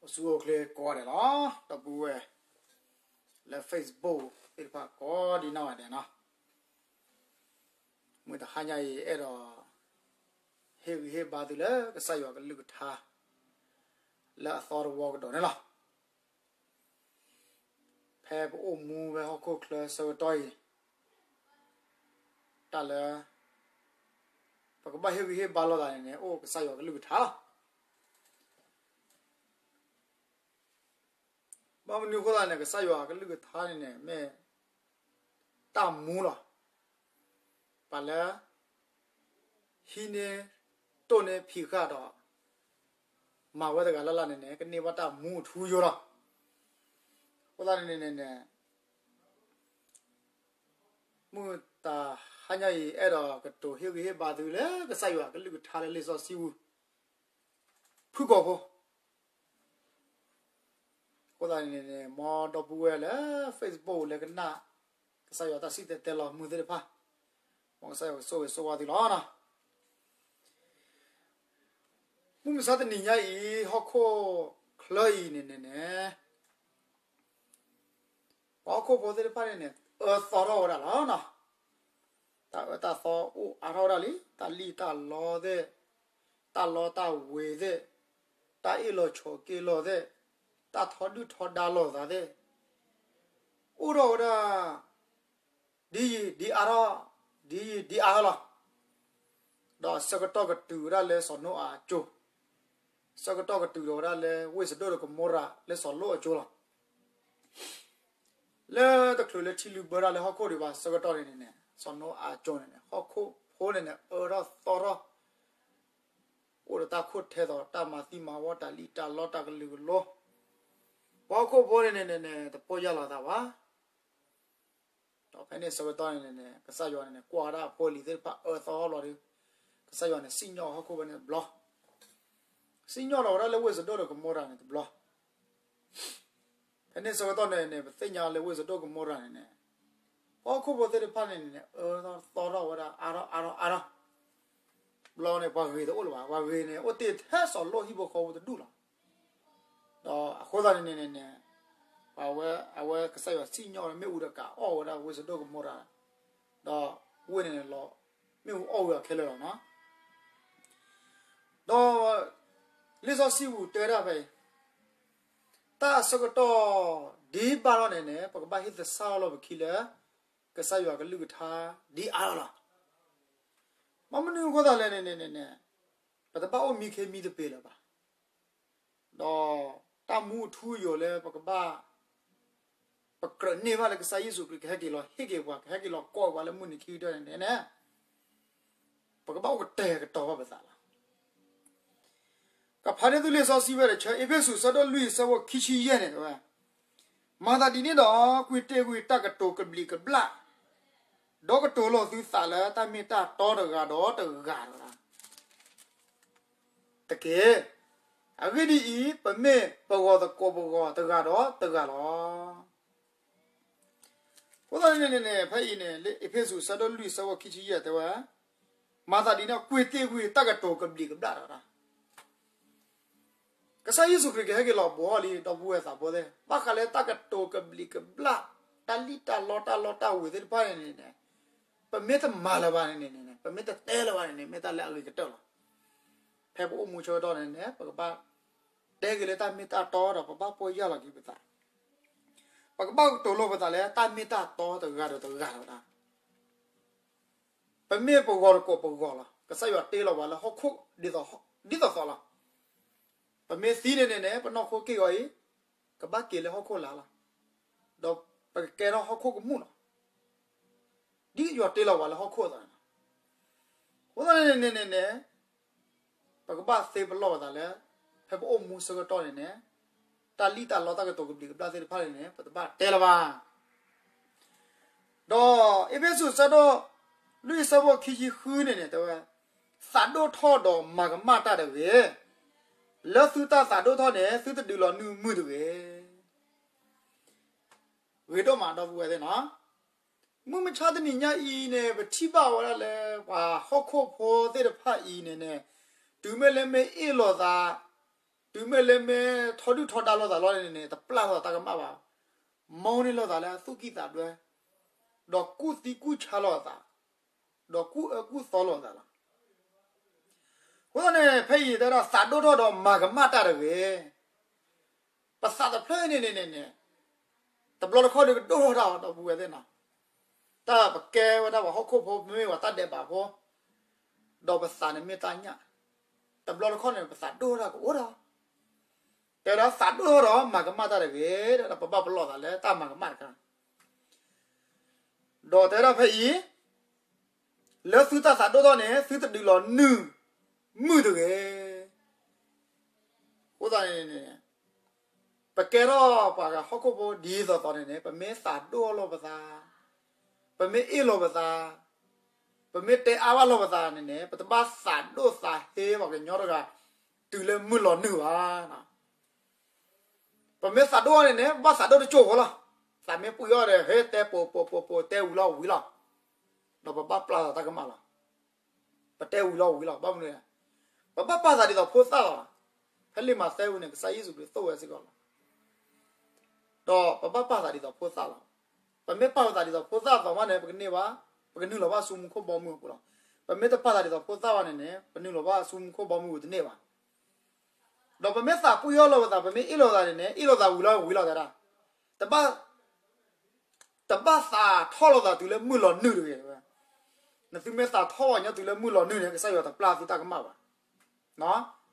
အိၣ်ဆူၣ်အိၣ်ချ့ကိးဂၤဒဲးလီၤ. ဒီပုၢ်ဝဲၢ်လၢ Facebook သ့ၣ်တဖၣ်ကိးဒံးနီၢ်ဂၤဒဲးနီၤ, မုၢ်တဟါညါအံၤ အဲၣ်ဒိး ဟ့ၣ်ဂံၢ်ဟ့ၣ်ဘါသုလၢကစၢ်ယွၤကလုၢ်ကထါ လၢအသီတဝီကဒီးန့ၣ်လီၤ. ဖဲပအိၣ်မူဖဲဟီၣ်ခိၣ်ချၢဆၢကတီၢ်အံၤ, တၢ်လၢ ပကဘၣ်ဟ့ၣ်ဂံၢ်ဟ့ၣ်ဘါလိာ်သးန့ၣ်န့ၣ် အိၣ်ကစၢ်ယွၤကလုၢ်ကထါလီၤ. ဘၣ်မနုၤအဃိသတးန့ၣ် ကစၢ်ယွၤကလုၢ်ကထါန့ၣ်န့ၣ် မ့ၢ်တၢ်မူလီၤ. ပှၤလၢ ဟံးန့ၢ် တိၢ်န့ၢ်ဖံးဃာ်ဒီး မၤဝဲတဂၤလၢ်လၢ်န့ၣ်န့ၣ် ကန့ၢ်ဘၣ်တၢ်မူအထူအယိာ်လီၤ. အဃိသတးန့ၣ်န့ၣ်န့ၣ် မုၢ်တဟါညါအံၤ အဲၣ်ဒိးကတိၤဟ့ၣ်ဂံၢ်ဟ့ၣ်ဘါသုလၢကစၢ်ယွၤကလုၢ်ကထါလၢလံာ်စီဆှံပူၤ ဖုၣ်ကိာ်ဖိ အဃိသတးန့ၣ်န့ၣ် မ်ဒီပုၢ်ဝဲၢ်လၢ Facebook လၢကနၣ် ကစၢ်ယွၤတၢ်စံၣ်တဲၤတဲလီၤမုာ်သ့ၣ်တဖၣ်, မ်ကစၢ်ယွၤကဆိၣ်ဂ့ၤဆိၣ်ဝါသုလီၤ. မုၢ်မဆါတနံၤညါအံၤ ဟီၣ်ခိၣ်ချၢအံၤန့ၣ်န့ၣ်န့ၣ် ပှၤဟီၣ်ခိၣ်ဖိသ့ၣ်တဖၣ်န့ၣ်န့ၣ် အၢသီထီၣ်ဝဲဒၣ်လီၤ. တၢ်အၢတၢ်သီအိၣ်အါထီၣ်ဝဲဒၣ်လံ, တၢ်လံၣ်တၢ်လီသ့ၣ်, တၢ်လီတၢ်ဝ့ၤသ့ၣ်, တၢ်အ့ၣ်လိာ်ဆိးက့လိာ်သ့ၣ်, တၢ်ထီဒုၣ်ထီဒါလိာ်သးသ့ၣ်, အိၣ်ထီၣ်ဝဲဒၣ် ဒ်ယံၤဒ်အါထီၣ်, ဒ်ယံၤဒ်အါထီၣ်လီၤ. ဒီးဆၢကတီၢ်ကတုၤဝဲဒၣ်လၢစီၤနိအၤအစိၤ, ဆၢကတီၢ်ကတုၤဒီးဝဲဒၣ်လၢဝ့ၢ်စဒိၣ်ဒီးကမိရၤလၢစီၤလိၣ်အစိၤလီၤ. လၢတချုးလၢထံလုၢ်ဘၢတၢ်လၢဟီၣ်ခိၣ်ဒံးဘၣ် ဆၢကတီၢ်န့ၣ်န့ၣ်န့ၣ် စီၤနိအၤအစိၤန့ၣ်န့ၣ် ဟီၣ်ခိၣ်ဖိန့ၣ်န့ၣ် အၢထီၣ်သီထီၣ်, အိၣ်ဒီးတၢ်ခိၣ်ထဲသိး တၢ်မၤသံမၤဝီ တၢ်လံၣ်တၢ်လီတၢ်ကလုာ်ကလိ, ပှၤဟီၣ်ခိၣ်ဖိန့ၣ်န့ၣ်န့ၣ် တပီၢ်ယၢ်လီၤသးဘၣ်. ဒီးဖဲန့ၣ်ဆၢကတီၢ်န့ၣ်န့ၣ် ကစၢ်ယွၤန့ၣ်န့ၣ် ကွၢ်ဝဲဒၣ်အဖိအလံၤသ့ၣ်တဖၣ်အၢသီထီၣ်ဘျီဒီး ကစၢ်ယွၤန့ၣ် စံၣ်ညီၣ်ဟီၣ်ခိၣ်ဖဲန့ၣ်တဘျီ, စံၣ်ညီၣ်ဒီးဝဲဒၣ်လၢဝ့ၢ်စဒိၣ်ဒီးကမိရၤန့ၣ်တဘျီ. ဖဲန့ၣ်ဆၢကတီၢ်န့ၣ်န့ၣ် ပသ့ၣ်ညါလၢဝ့ၢ်စဒိၣ်ကမိရၤန့ၣ်န့ၣ် ပှၤဟီၣ်ခိၣ်ဖိသ့ၣ်တဖၣ်န့ၣ်န့ၣ် အၢသီထီၣ်ဝဲဒၣ်အါထီၣ်အါထီၣ်အါထီၣ်, ဘျီန့ၣ် ပှၤဂ့ၤတအိၣ်လၢၤဘၣ်, ပှၤဂ့ၤန့ၣ် အိၣ်တ့ၢ်ထဲစီၤလိၣ်ဟံၣ်ဖိဃီဖိတဒူၣ်လီၤ. ဒီးအဃိသတးန့ၣ်န့ၣ်န့ၣ် ပဝဲ အဝဲကစၢ်ယွၤစံၣ်ညီၣ်ဝဲဒၣ်မ့ၣ်အူဒီးကးအီၣ်ဝဲဒၣ်ဝ့ၢ်စဒိၣ်ကမိရၤ, ဒီးဝ့ၢ်န့ၣ်န့ၣ်လီၤ မ့ၣ်အူအီၣ်ဝဲအီၤခဲလၢာ်လီၤနီၤ. ဒီးလံာ်စီဆှံပူၤတဲဝဲဒၣ်ဖဲအံၤ, တၢ်အဆၢကတီၢ်ဒ်ဘၣ်ထီၣ်န့ၣ်န့ၣ် ပကဘၣ်ဟ့ၣ်သဆၣ်ထီၣ်လီၤပခံလၢ ကစၢ်ယွၤကလုၢ်ကထါဒ်အါထီၣ်လီၤ. ဘၣ်မနုၤအဃိသတးလဲၣ်န့ၣ်န့ၣ်န့ၣ် ပတဘၣ်အိၣ်မံခ့မံတပ့ၤလၢၤဘၣ်. ဒီးတၢ်မူအထူအယိာ်လၢပကဘၣ် ပကြၢးန့ၢ်ဘၣ်လၢကစၢ်ယ့ၣ်ၡူးခရံာ်ကဟဲက့ၤလီၤဟ့ၣ်က့ၤပှၤ ကဟဲက့ၤလီၤကိးပှၤလၢမုၢ်နံၤခံကတၢၢ်န့ၣ်န့ၣ် ပကဘၣ်အိၣ်ကတဲာ်ကတီၤဘၣ်ပသးလီၤ. ကဖးန့ၢ်သုလံာ်စီဆှံဝဲတဆၢ အ့းဖ့းစူး အဆၢဒိၣ်လွံၢ် အဆၢဖိခံဆံယဲၢ်န့ၣ် တဲဝဲ, မၤသးဒ်န့ၣ်ဒီး ကွံာ်တ့ၢ်ကွံာ်တၢ်ကတိၤကဘျံးကဘျၣ်, ဒီးကတိၤလိာ်သုသးလၢတၢ်မ့ၢ်တၢ်တီတဂၤဒီးတဂၤတဂၤ တက့ၢ်. အဂ့ၢ်ဒ်အံၤ, ပမ့ၢ်ပဂီၢ်သကိးပဂီၢ်တဂၤဒီးတဂၤလီၤ. အဃိသတးန့ၣ်န့ၣ်န့ၣ် ဖဲအံၤန့ၣ် လၢအ့းဖ့းစူး အဆၢဒိၣ်လွံၢ် အဆၢဖိခံဆံယဲၢ် တဲဝဲ, မၤသးဒ်န့ၣ် ကွံာ်တ့ၢ်ကွံာ်တၢ်ကတိၤကဘျံးကဘျၣ်တဂၤ ကစၢ်ယ့ၣ်ၡူးခရံာ်ကဟဲက့ၤလီၤဘှီလံ ဒီပုၢ်ဝဲၢ်သးဘိသ့ၣ်, ဘၣ်ဃးလၢတၢ်ကတိၤကဘျံးကဘျၣ်, တၢ်လံၣ်တၢ်လီတၢ်လီတၢ်ဝ့ၤသ့ၣ်တဖၣ်န့ၣ်န့ၣ်, ပမ့ၢ်တမၤလၢၤဘၣ်န့ၣ်န့ၣ်, ပမ့ၢ်တတဲလၢၤဘၣ်န့ၣ်န့ၣ် မ့ၢ်တၢ်လၢအဂ့ၤကတၢၢ်လီၤ. ဖဲပအိၣ်မူဆၢကတီၢ်န့ၣ်န့ၣ် ပကဘၣ်တဲက့ၤလၢတၢ်မ့ၢ်တၢ်တီဒီး ပဘၣ်ပီၢ်ယၢ်လီၤက့ၤပသး, ပကဘၣ်ကတိၤလိာ်ပသးလၢတၢ်မ့ၢ်တၢ်တီတဂၤဒီးတဂၤလီၤ. ပမ့ၢ်ပဂီၢ်တကိးပဂီၢ်လီၤ. ကစၢ်ယွၤတ့လီၤပှၤလၢဟီၣ်ခိၣ်ဒ်သိးသိးလီၤ. ပမ့ၢ်သံန့ၣ်န့ၣ်န့ၣ် ပနီၢ်ခိက့ၢ်ဂီၤအံၤ ကဘၣ်က့ၤလၢဟီၣ်ခိၣ်လာ်လီၤ. ဒီးပကကဲထီၣ်ဟီၣ်ခိၣ်ကမူၣ်လီၤ. ဒ်ယွၤတ့လီၤပှၤလၢဟီၣ်ခိၣ်အသိးန့ၣ်လီၤ. အဃိသတးန့ၣ်န့ၣ်န့ၣ် ပကဘၣ်သ့ပလီၢ်ပသးလၢ ဖဲပအိၣ်မူဆၢကတီၢ်န့ၣ်န့ၣ် တၢ်လံၣ်တၢ်လီတၢ်ကတိၤကဘျံးကဘျၣ်သ့ၣ်တဖၣ်န့ၣ်န့ၣ် ပတဘၣ်တဲလၢၤဘၣ်. ဒီးအ့းဖ့းစူး အဆၢဒိၣ်လွံၢ် အဆၢဖိခံဆံဃုန့ၣ်န့ၣ် တဲဝဲ, သးဒိၣ်ထီၣ်ဒီးမၤကမၣ်တၢ်တဂ့ၤ. လၢသုတၢ်သးဒိၣ်ထီၣ်န့ၣ် သုတဒုးလီၤနုာ်မုၢ်တဂ့ၤ. ဂ့ၤဒိၣ်မး ဒီပုၢ်ဝဲၢ်သ့ၣ်နီၤ. မုၢ်မဆါတနံၤညါအံၤန့ၣ် ပထံၣ်ဘၣ်ဝဲဒၣ်လၢ ပှၤဟီၣ်ခိၣ်ဖိသ့ၣ်တဖၣ်အံၤန့ၣ်န့ၣ် တုၤမ့ၢ်လၢမ့ၢ်အ့ၣ်လိာ်သး တုၤမ့ၢ်လၢမ့ၢ်ထီဒုၣ်ထီဒါလိာ်သးလီၤန့ၣ်န့ၣ် တပျၢ်လိာ်သးတၢ်ကမၣ်ဘၣ်, မီန့ၢ်လိာ်သးလၢအသူၣ်ကံၢ်သးဒွဲ, ဒီးကူၣ်သံကူၣ်ဆါလိာ်သး, ဒီးကူၣ်အၢကူၣ်သီလိာ်သးလီၤ. အဃိသတးန့ၣ် ဖဲအံၤတဲဝဲဒၣ်သးဒိၣ်ထီၣ်ဒီးမၤကမၣ်တၢ်တဂ့ၤ. ပသးတဖျၢၣ်အံၤန့ၣ်န့ၣ်န့ၣ် တဘျီတခီၣ်ဒီးကဒိၣ်ထီၣ်တၢ်အီၤ ဒီပုၢ်ဝဲၢ်သ့ၣ်နီၤ, တၢ်ပကဲဝဲဒၣ်ပှၤဟီၣ်ခိၣ်ဖိ မ့မ့ၢ်ပှၤတၢ်ဒဲးဘးဖိ, ဒီးပသးန့ၣ်မ့ၢ်တၢ်ညၣ်, တဘျီတခီၣ်န့ၣ် ပသးဒိၣ်ထီၣ်ကအိၣ်ဒီး, တဲဝဲဒၣ်သးဒိၣ်ထီၣ်ဒီးမၤကမၣ်တၢ်တဂ့ၤ, ဒီးပဘၣ်ပလီၢ်သးလၢတၢ်မၤကမၣ်တခါ ဒီးတဲဝဲဒၣ်ဖဲအံၤ, လၢသုတၢ်သးဒိၣ်ထီၣ်န့ၣ် သုတဒုးလီၤနုာ်မုၢ်တဂ့ၤ. အဃိသတးန့ၣ်န့ၣ် ပကဲထီၣ်ပှၤဟီၣ်ခိၣ်ဖိဒ်သိးသိးန့ၣ်န့ၣ် ပမ့ၢ်သးဒိၣ်ထီၣ်လိာ်ပသး, ပမ့ၢ်အ့ၣ်လိာ်ပသး, ပမ့ၢ်တဲအါဘၣ်လိာ်ပသးန့ၣ်န့ၣ် ပတဘၣ်သးဒိၣ်သးဟ့ပှၤကညီတဂၤ တုၤလၢမုၢ်လီၤနုာ်ဘၣ်. ပမ့ၢ်သးဒိၣ်အီၤန့ၣ်န့ၣ် ဘၣ်သးဒိၣ်တစိၢ်ဖိလီၤ. သးမ့ၢ်ပှံၢ်အီၤဒီး ဟဲတဲပိာ်ပိာ်ပိာ်ပိာ် တဲဝံၤလီၤဝံၤလီၤ. ဒီးပဘၣ်ပျၢ်သးတၢ်ကမၣ်လီၤ. ပတဲဝံၤလီၤဝံၤလီၤ ဘၣ်မနုၤလဲၣ်, ပဘၣ်ပာ်သးဒ်သိးဖိသၣ်လီၤ. ဖဲလံာ်မးသဲပူၤန့ၣ် ကစၢ်ယ့ၣ်ၡူးခရံာ်သိၣ်ဝဲစ့ၢ်ကီးလီၤ. ဒီးပဘၣ်ပာ်သးဒ်သိးဖိသၣ်လီၤ. ပမ့ၢ်ပာ်သးဒ်သိးဖိသၣ်အသိးမးန့ၣ် ပကန့ၢ်ဘၣ်, ပကနုာ်လီၤဘၣ်ဆူမူခိၣ်ဘီမုၢ်အပူၤလီၤ. ပမ့ၢ်တပာ်သးဒ်သိးဖိသၣ်ဘၣ်န့ၣ်န့ၣ် ပနုာ်လီၤဘၣ်ဆူမူခိၣ်ဘီမုၢ်အပူၤတန့ၢ်ဘၣ်. ဒီးပမ့ၢ်သးပှံၢ်အီၤလိာ်ပသး ပမ့ၢ်အ့ၣ်လိာ်သးန့ၣ်န့ၣ် အ့ၣ်လိာ်သးဝံၤလီၤဝံၤလီၤသးဒၣ်, တဘၣ် တဘၣ်သးထီၣ်လိာ်သးတုၤလၢမုၢ်လီၤနုာ်တဂ့ၤဝဲ. နသုမ့ၢ်သးထီၣ်ဝဲညီတုၤလၢမုၢ်လီၤနုာ်န့ၣ် ကစၢ်ယွၤတပျၢ်သုတၢ်ကမၣ်ဘၣ်.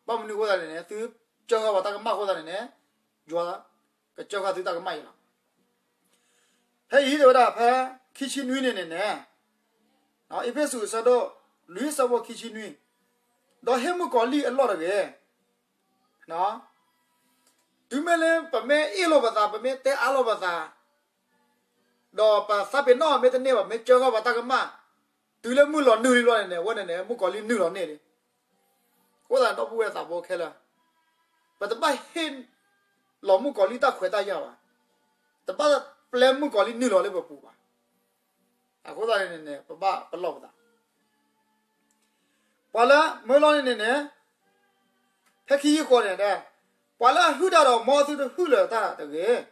ဘၣ်မနုၤအဃိသတးန့ၣ်န့ၣ် သုကၢဃာ်ပှၤတၢ်ကမၣ်အဃိသတးန့ၣ်န့ၣ် ယွၤကကၢဃာ်သုတၢ်ကမၣ်အံၤလီၤ. ဖဲအံၤတဲဝဲဒၣ်ဖဲခံဆံနွံန့ၣ်န့ၣ်န့ၣ် အ့းဖ့းစူးအဆၢဒိၣ်လွံၢ်အဆၢဖိခံဆံနွံ, ဒီးဟ့ၣ်မုၣ်ကီၤလံၢ်အလီၢ်တဂ့ၤ. တုၤမ့ၢ်လၢပမ့ၢ်အ့ၣ်လိာ်ပသး ပမ့ၢ်တဲအါလိာ်ပသး ဒီးပသးပ့ၤနီၣ်မ့ၢ်တန့ၢ်ဘၣ် မ့ၢ်ကၢဃာ်ပှၤတၢ်ကမၣ် တုၤလၢမုၢ်လီၤနုာ်လံဘျီန့ၣ်န့ၣ် အဝဲန့ၣ်န့ၣ် မုၣ်ကီၤလံၢ်နုာ်လီၤန့ၢ်လံ. အဃိသတးဒီပုၢ်ဝဲၢ်သးဖိခဲလၢာ် ပတဘၣ်ဟ့ၣ်လီၤမုၣ်ကီၤလံၢ်တၢ်ခွဲးတၢ်ယာ်ဘၣ်. တဘၣ်ပျဲမုၣ်ကီၤလံၢ်နုာ်လီၤလၢပပူၤဘၣ်. အဃိသတးန့ၣ်န့ၣ် ပဘၣ်ပလီၢ်ပသး ပှၤလၢမၢလီၤန့ၣ်န့ၣ်န့ၣ် ဖဲခံဆံဃိးန့ၣ် ပှၤလၢအဟုၣ်တၢ်ဒီး မ်သုတဟုၣ်လၢၤတၢ်တဂ့ၤ.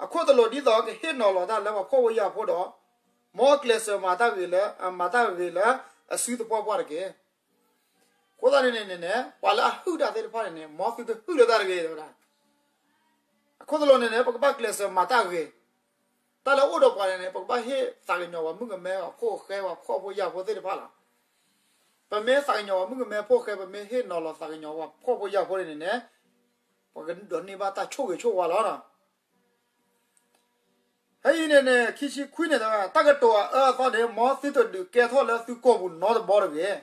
အခိၣ်သလုးဒ်သိးကဟ့ၣ်နီၤလီၤတၢ်လၢပှၤဖှီၣ်ဖိယာ်ဖိဒီး မ်အကျဲးစၢးမၤတၢ်ဂ့ၤလၢ မၤတၢ်ဂ့ၤလၢအစုသပှၢ်ပှၢ်တက့ၢ်. အဃိသတးန့ၣ်န့ၣ်န့ၣ် ပှၤလၢအဟုၣ်တၢ်သ့ၣ်တဖၣ်န့ၣ်န့ၣ် မ်သုတဟုၣ်လၢၤတၢ်တဂ့ၤဝဲဒၣ်. အခိၣ်သလုးန့ၣ်န့ၣ် ပကဘၣ်ကျဲးစၢးမၤတၢ်ဂ့ၤ တၢ်လၢအအိၣ်ဒီးပှၤန့ၣ်န့ၣ် ပကဘၣ်ဟ့ၣ်သးကညီၤပှၤမုၣ်ကမဲ ပှၤဖိဃဲ ပှၤဖှီၣ်ဖိယာ်ဖိသ့ၣ်တဖၣ်လီၤ. ပမ့ၢ်သးကညီၤပှၤမုၣ်ကမဲဖိဃဲ ပမ့ၢ်ဟ့ၣ်နီၤလီၤသးကညီၤပှၤဖှီၣ်ဖိယာ်ဖိန့ၣ်န့ၣ် ပကဒိးန့ၢ်ဘၣ်တၢ်ဆိၣ်ဂ့ၤဆိၣ်ဝါလီၤ. ဖဲအံၤန့ၣ်န့ၣ် ခံဆံခွံန့ၣ် တၢ်ကတိၤအအၢအသီန့ၣ် မ်သုတဒုးကဲထီၣ်လၢသုကိာ်ပူၤနီတဘီတဂ့ၤ.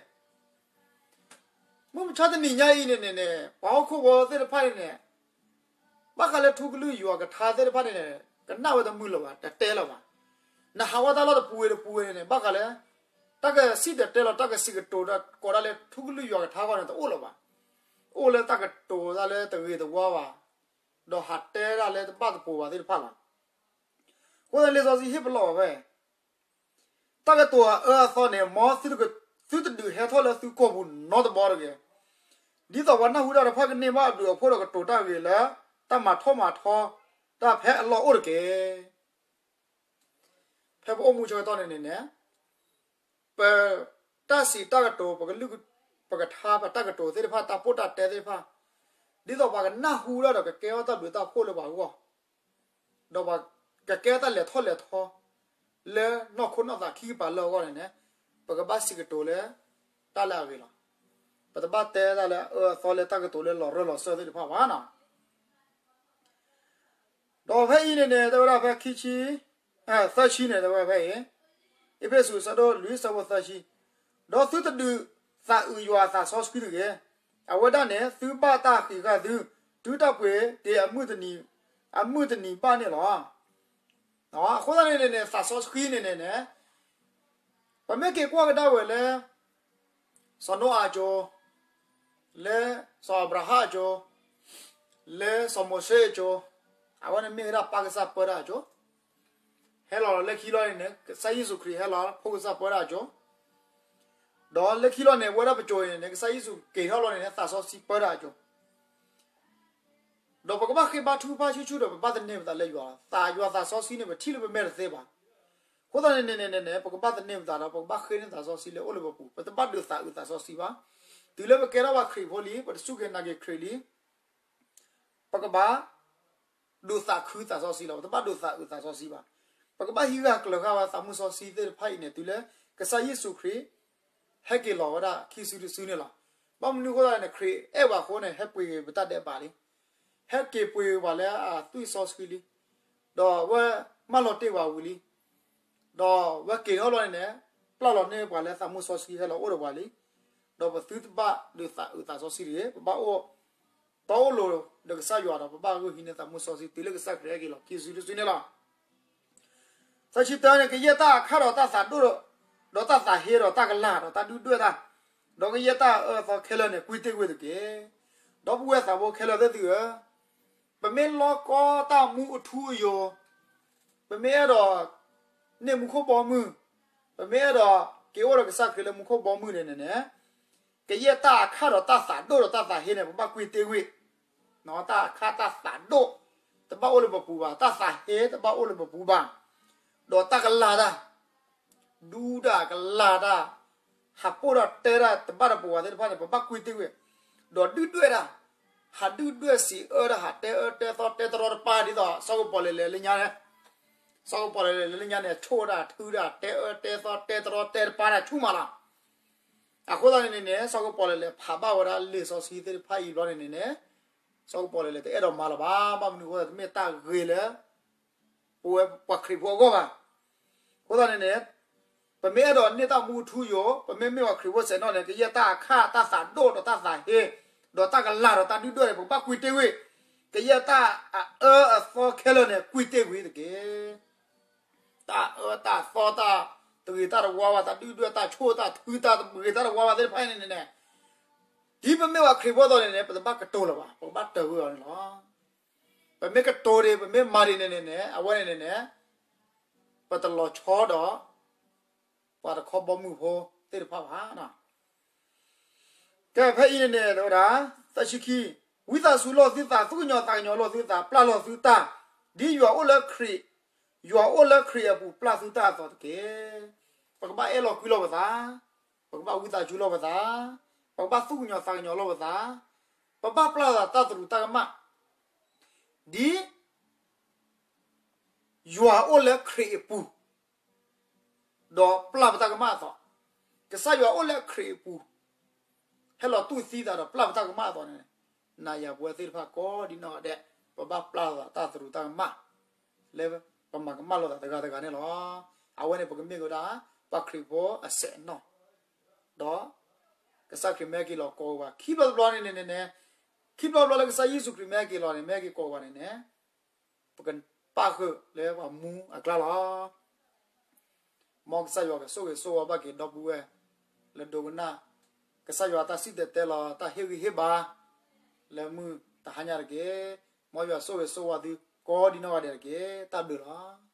မုၢ်မဆါတနံၤညါအံၤန့ၣ်န့ၣ်န့ၣ် ပှၤဟီၣ်ခိၣ်ဖိသ့ၣ်တဖၣ်န့ၣ်န့ၣ် ဘၣ်ဃးလၢထူကလုၢ်ယွၤကထါသ့ၣ်တဖၣ်န့ၣ်န့ၣ် ကနၣ်ဝဲတမုာ်လၢၤဘၣ် တတဲလၢၤဘၣ်. နဟးဝဲတၢ်လီၢ်တပူၤဝဲတပူၤဝဲန့ၣ် ဘၣ်ဃးလၢ တၢ်ကစံၣ်တဲၤတဲလီၤ တၢ်ကစံးကတိၤကိးဒၣ်လၢထူကလုၢ်ယွၤကထါအဂီၢ်န့ၣ် တအိၣ်လၢၤဘၣ်. အိၣ်လၢတၢ်ကတိၤတၢ်လၢတဂ့ၤတဝါဘၣ်, ဒီးဟးတဲဒၣ်လၢတဘၣ်တပိၤဘၣ်သ့ၣ်တဖၣ်လီၤ. အဃိသတးလံာ်စီဆှံဟ့ၣ်ပလီၢ်ဘၣ်ဝဲ တၢ်ကတိၤအအၢအသီန့ၣ် မ်သုတက သုတဒုးဟဲထီၣ်လၢသုကိာ်ပူၤနီတဘီတဂ့ၤ. ဒ်သိးပှၤနၢ်ဟူတၢ်တဖၣ်ကန့ၢ်ဘၣ်အဘျုးအဖှိၣ်ဒီးကတိၤတၢ်ဂ့ၤလၢ တၢ်မၤထီၣ်မၤထီ တၢ်ဖဲအလီၢ်အိၣ်တက့ၢ်. ဖဲပအိၣ်မူဆၢကတီၢ်န့ၣ်န့ၣ်န့ၣ် ပတၢ်စံးတၢ်ကတိၤ ပကလုၢ် ပကထါ ပတၢ်ကတိၤသ့ၣ်တဖၣ် တၢ်ပိၢ်တၢ်တဲသ့ၣ်တဖၣ် ဒ်သိးပှၤကနၢ်ဟူတၢ်ဒီးကကဲထီၣ်တၢ်ဘျုးတၢ်ဖှိၣ်လၢပှၤအဂီၢ် ဒီးပှၤကကဲတၢ်လဲၤထီၣ်လဲၤထီ လၢနီၢ်ခိနီၢ်သးခံကပၤလၢအဂီၢ်န့ၣ်န့ၣ် ပကဘၣ်စံးကတိၤလၢ တၢ်လၢအဂ့ၤလီၤ. ပတဘၣ်တဲတၢ်လၢအအၢအသီလၢတၢ်ကတိၤလၢလီၤရၢၢ်လီၤစၢၢ်သ့ၣ်တဖၣ်ဘၣ်နီၤ. ဒီးဖဲအံၤန့ၣ်န့ၣ် တဲဝဲဒၣ်ဖဲခံဆံ သၢဆံန့ၣ် တဲဝဲဖဲအံၤ အ့းဖ့းစူး အဆၢဒိၣ်လွံၢ် အဆၢဖိသၢဆံ, ဒီးသုတဒုးသးအုးယွၤအသးစီဆှံတဂ့ၤ. အဝဲဒၣ်န့ၣ် သုဘၣ်တၢ်ဃံးဃာ်သု တုၤတၢ်ပှ့ၤတ့ၢ်အမုၢ်တနံၤ အမုၢ်တနံၤဘၣ်န့ၣ်လီၤ. အဃိသတးန့ၣ်န့ၣ်န့ၣ် သးစီဆှံန့ၣ်န့ၣ်န့ၣ် ပမ့ၢ်က့ၤကွၢ်ကဒါဝဲလၢ စီၤနိအၤအစိၤ, လၢစီၤအၤဘြၤဟၣ်အစိၤ, လၢစီၤမိၤၡ့အစိၤ, အဝဲန့ၣ်မ့ၢ်ဝဲဒၣ်ပၢ်ကစၢ်ပၢတၢ်အစိၤ, ဟဲလီၤလၢခံလီၤန့ၣ်န့ၣ် ကစၢ်ယ့ၣ်ၡူးခရံာ်ဟဲလီၤ ဖိကစၢ်ပၢတၢ်အစိၤ, ဒီးလၢခံလီၤန့ၣ် ဝဲဒၣ်ပစိၤန့ၣ်န့ၣ် ကစၢ်ယ့ၣ်ၡူးက့ၤထီၣ်လီၤန့ၣ်န့ၣ် သးစီဆှံပၢတၢ်အစိၤ ဒီးပကဘၣ်ဃ့ဘါထုကဖၣ်ဆူၣ်ဆူၣ်ဒီး ပဘၣ်သန့ၤပသးလၢယွၤ, သးယွၤသးစီဆှံန့ၣ် ပထံၣ်လၢပမဲာ်တသ့ဘၣ်. အဃိသတးန့ၣ်န့ၣ်န့ၣ်န့ၣ် ပကဘၣ်သန့ၤပသးဒီး ပကဘၣ်ဃ့န့ၢ်သးစီဆှံလၢအိၣ်လၢပပူၤ, ပတဘၣ်ဒုးသးအုးသးစီဆှံဘၣ်. တုၤလၢပကဲထီၣ်ဘၣ်ခရံာ်ဖိလံ, ပတစူၢ်က့ၤနာ်က့ၤခရံာ်လံ, ပကဘၣ်ဒိးသးခုသးစီဆှံလီၤ. ပတဘၣ်ဒိးသးအုးသးစီဆှံဘၣ်. ပကဘၣ်ဟံးဂၢ်ကျၢၤဂၢ်ဝဲသးမုၢ်စီဆှံသ့ၣ်တဖၣ်အံၤန့ၣ် တုၤလၢကစၢ်ယ့ၣ်ၡူးခရံာ် ဟဲက့ၤလီၤဝဲဒၣ်ခံစုတစုန့ၣ်လီၤ. ဘၣ်မနုၤအဃိသတးန့ၣ် ခရံာ်အဲၣ်ပှၤအဃိန့ၣ် ဟဲပှ့ၤက့ၤပတၢ်ဒဲးဘးလံ. ဟဲက့ၤပှ့ၤပှၤလၢအသွံၣ်စီဆှံလံ. ဒီးအဝဲမၢလီၤတ့ၢ်ပှၤဝံၤလံ. ဒီးအဝဲက့ၤထီၣ်လီၤန့ၣ်န့ၣ် ပျၢ်လီၤန့ၢ်ပှၤလၢသးမုၢ်စီဆှံဟဲလီၤအိၣ်ဒီးပှၤလံ. ဒီးပသုတဘၣ်ဒုးသးအုးသးစီဆှံတဂ့ၤ. ပဘၣ်အိၣ် ပအိၣ်လိၤဒီးကစၢ်ယွၤဒီး ပဘၣ်ဂုာ်ဟံးန့ၢ်သးမုၢ်စီဆှံ တုၤလၢကစၢ်ခရံာ်ဟဲက့ၤလီၤခံစုတစုန့ၣ်လီၤ. သၢဆံတၢန့ၣ် ကယဲၢ်တၢ်အခၣ်ဒီးတၢ်သးဒိၣ်, ဒီးတၢ်သးဟ့ဒီးတၢ်ကလၤဒီးတၢ်ဒုၣ်ဒွဲၣ်တၢ်, ဒီးကယဲၢ်တၢ်အအၢအသီခဲလၢာ်န့ၣ် ကွံာ်တ့ၢ်ကွံာ်တက့ၢ်. ဒီပုၢ်ဝဲၢ်သးဘိခဲလၢာ်သ့ၣ်သုဧၢ, ပမ့ၢ်လီၢ်ကီတၢ်မူအထူအယိာ်, ပမ့ၢ်အဲၣ်ဒိးန့ၢ်မူခိၣ်ဘီမုၢ်, ပမ့ၢ်အဲၣ်ဒိးက့ၤအိၣ်ဒီးကစၢ်ခရံာ်လၢမူခိၣ်ဘီမုၢ်န့ၣ်န့ၣ်န့ၣ် ကယဲၢ်တၢ်အခၣ်ဒီးတၢ်သးဒိၣ်ဒီးတၢ်သးဟ့န့ၣ် ပဘၣ်ကွံာ်တ့ၢ်ကွံာ်. တၢ်အခၣ်တၢ်သးဒိၣ် တဘၣ်အိၣ်လၢပပူၤဘၣ်, တၢ်သးဟ့တဘၣ်အိၣ်လၢပပူၤဘၣ်, ဒီးတၢ်ကလၤတၢ် ဒူတၢ်ကလၤတၢ်, ဟးပိၢ်တၢ်တဲတၢ်တဘၣ်တပူၤဘၣ်သ့ၣ်တဖၣ်န့ၣ် ပဘၣ်ကွံာ်တ့ၢ်ကွံာ်, ဒီးဒုၣ်ဒွဲၣ်တၢ်, ဟးဒုၣ်ဒွဲၣ်စံးအၢတၢ် ဟးတဲအၢတဲသီတဲတရီတပါဒ်သိး စီၤကပီၤလဲၤလဲၤလၢညါန့ၣ်, စီၤကပီၤလဲၤလဲၤလၢညါန့ၣ် ဆိၣ်တၢ်ထုတၢ် တဲအၢတဲသီတဲတရီတဲတပါတၢ်ဆူၣ်မးလီၤ. အဃိသတးန့ၣ်န့ၣ်န့ၣ် စီၤကပီၤလဲၤလဲၤဖးဘၣ်ဝဲဒၣ်လံာ်စီဆှံသ့ၣ်တဖၣ်အံၤဘျီန့ၣ်န့ၣ်န့ၣ် စီၤကပီၤလဲၤလဲၤတအဲၣ်ဒိးမၤလၢၤဘၣ်, ဘၣ်မနုၤအဃိသတး တမ့ၢ်တၢ်ဂ့ၤလၢ ပဝဲပှၤခရံာ်ဖိအဂီၢ်ဘၣ်. အဃိသတးန့ၣ်န့ၣ် ပမ့ၢ်အဲၣ်ဒိးန့ၢ်တၢ်မူအထူအယိာ်, ပမ့ၢ်မ့ၢ်ပှၤခရံာ်ဖိစဲးနီၣ်န့ၣ် ကယဲၢ်တၢ်အခၣ်တၢ်သးဒိၣ်ဒီးတၢ်သးဟ့, ဒီးတၢ်ကလၤဒီးတၢ်ဒုၣ်ဒွဲၣ်န့ၣ် ပကဘၣ်ကွံာ်တ့ၢ်ဝံၤ, ကယဲၢ်တၢ်အအၢအသီခဲလၢာ်န့ၣ် ကွံာ်တ့ၢ်ဝံၤတက့ၢ်. တၢ်အၢတၢ်သီတၢ်တဂ့ၤတၢ်တဝါဘၣ်, တၢ်ဒုၣ်ဒွဲၣ်တၢ်ဆိၣ်တၢ်ထု တၢ်တဂ့ၤတၢ်တဝါဘၣ်သ့ၣ်တဖၣ်အံၤန့ၣ်န့ၣ်န့ၣ်, ဒ်ပမ့ၢ်ပှၤခရံာ်ဖိအသိးန့ၣ်န့ၣ် ပတဘၣ်ကတိၤလၢၤဘၣ်, ပကဘၣ်တၢၢ်ကွံာ်အီၤန့ၣ်လီၤ. ပမ့ၢ်ကတိၤဒံး ပမ့ၢ်မၤဒံးန့ၣ်န့ၣ်န့ၣ် အဝဲန့ၣ်န့ၣ်န့ၣ် ပတလီၤဆီဒီး ပှၤတခီဘီမုၢ်ဖိသ့ၣ်တဖၣ်ဘၣ်. ကဲ ဖဲအံၤန့ၣ်န့ၣ် တဲဝဲဒၣ် သၢဆံခံ, ဝံသးစူၤလီၢ်သုသး, သူၣ်ကညီၤသးကညီၤလီၢ်သုသး, ပျၢ်လီၤသုတၢ်, ဒ်ယွၤအိၣ်လၢခရံာ်, ယွၤအိၣ်လၢခရံာ်အပူၤ ပျၢ်သုတၢ်အသိးတက့ၢ်. ပကဘၣ်အဲၣ်လီၤကွံလီၤပသး, ပကဘၣ်ဝံသးစူၤလီၤပသး, ပကဘၣ်သူၣ်ကညီၤသးကညီၤလီၤပသး, ပဘၣ်ပျၢ်လီၤသးတၢ်သရူးတၢ်ကမၣ်, ဒ် ယွၤအိၣ်လၢခရံာ်အပူၤ ဒီးပျၢ်ပတၢ်ကမၣ်အသိး, ကစၢ်ယွၤအိၣ်လၢခရံာ်အပူၤ ဟဲလီၤတူၢ်သံသးဒီးပျၢ်ပတၢ်ကမၣ်အသိးန့ၣ်, နၤယၤပဝဲသ့ၣ်တဖၣ်ကိးဒံနီၢ်ဂၤဒဲး ပဘၣ်ပျၢ်လီၤသးတၢ်သရူးတၢ်ကမၣ် လၢပမၤကမၣ်လိာ်သးတဂၤတဂၤန့ၣ်လီၤ. အဝဲန့ၣ် ပကမ့ၢ်ကဒါ ပှၤခရံာ်ဖိအစဲးနီၣ် ဒီး ကစၢ်ခရံာ်မ့ၢ်ဟဲက့ၤလီၤကိးဝဲ ခံဘျီတဘျီန့ၣ်န့ၣ်န့ၣ်, ခံဘျီတဘျီလၢကစၢ်ယ့ၣ်ၡူးခရံာ်မ့ၢ်ဟဲက့ၤလီၤန့ၣ် မ့ၢ်ဟဲက့ၤကိးဝဲန့ၣ်န့ၣ် ပကပၣ်ဃုာ်လၢပှၤမူအကျါလီၤ. မ်ကစၢ်ယွၤကဆိၣ်ဂ့ၤဆိၣ်ဝါဘၣ်က့ၤဒီပုၢ်ဝဲၢ် လၢဒိကနၣ် ကစၢ်ယွၤတၢ်စံၣ်တဲၤတဲလီၤ တၢ်ဟ့ၣ်ဂံၢ်ဟ့ၣ်ဘါ လၢမုၢ်တဟါညါတက့ၢ်. မ်ယွၤဆိၣ်ဂ့ၤဆိၣ်ဝါသုကိးဒံနီၢ်ဂၤဒဲးတက့ၢ်. တၢ်ဘျုးလီၤ.